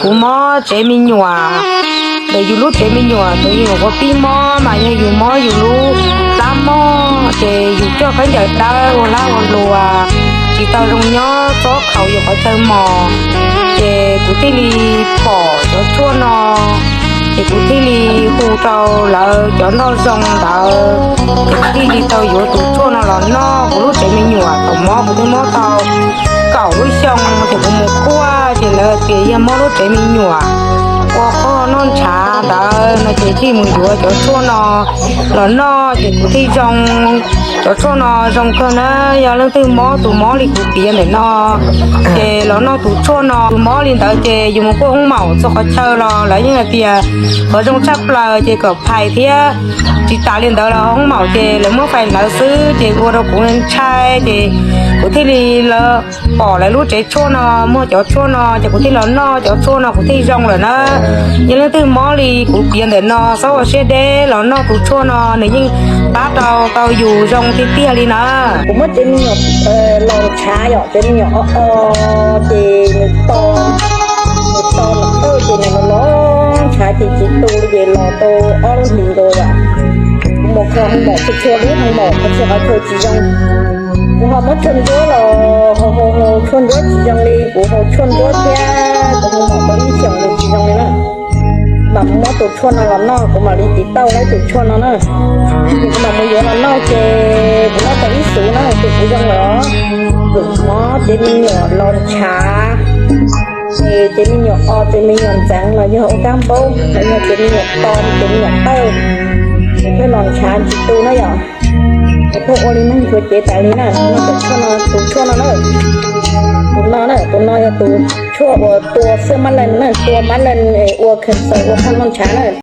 Kuv mob tsev me nyuam, ntawm yus lub tsev me nyuam tus yus ua pib mob mas yog yus mob yus lub plab mob ces yus coj khaub ncaws dawb ua hlab ua luas, tsis tau zoo nyob txob khaus yus qhov chaw mos. Ces kuv thiaj li pom cov tshuaj no, ces kuv thiaj li hu rau lawv cov noj zoo ntawd, ces kuv thiaj li tau yuav tus tshuaj no los noj. Kuv lub tsev me nyuam thaum mob kuv twb mob tau kaum lub xyoo, ces kuv mus kuaj ces lawv tias yog mob lub tsev me nyuam ua qhov noj ntshav ntawd no, ces thiaj mus yuav cov tshuaj no los noj ces kuv thiaj zoo. Cov tshuaj no zoo kawg na, yog leej twg mob tus mob li kuv piav ntawm no, ces los noj tus tshuaj no. Tus mob li ntawd ces yus mus kuaj hoob maum txhua qhov chaw los lawv yeej hais tias qhov zoo tshaj plaws ces kom phais thiab tsis tas li ntawd los hoob maum ces lawv muab phais ntawd xwb ces ua rau kuv ntshai, ces kuv thiaj li pom lawv lub tsev tshuaj no muaj cov tshuaj no ces kuv thiaj los noj cov tshuaj no kuv thiaj zoo lawm na. Yog leej twg mob li kuv piav ntawm no txhob ua siab deb, los noj tus tshuaj no nws yeej pab rau tau yus zoo tiag tiag li na. Kuv muab tsev me nyuam los ntshav yom, tsev me nyuam o o ces nws to, nws to nws qawj ces nws los ntshav ces tsis tu li ces los tau ob lub hlis nkaus yom. Kuv mus kho hoob maum txhua txhua lub hoob maum qhov txhia qhov chaw tsis zoo. Kuv ho muab tshuaj ntsuab los haus haus haus tshuaj ntsuab tsis zoo li, kuv haus tshuaj ntsuab thiab kuv haus maum tau ib xyoos los tsis zoo li na. Mam muab tus tshuaj no los noj, kuv mam li tiv tauj lawv tus tshuaj no na. Kuv mam mus yuav los noj ces kuv noj tau ib xyoo na ces kuv zoo lawm. Mob tsev me nyuam los ntshav, ces tsev me nyuam o, tsev me nyuam ntxeev los yog ua kab npaub los yog tsev me nyuam to, tsev me nyuam qawj, ces thiaj los ntshav tsis tu na yom. Ces thiaj ua li neeg tshuav cev tas li na, noj tus tshuaj no, tus tshuaj no na. Tus no na, tus no yog tus tshuaj uas tua xab mab lees na, tua mab lees es ua cancer ua qhov noj ntshav na.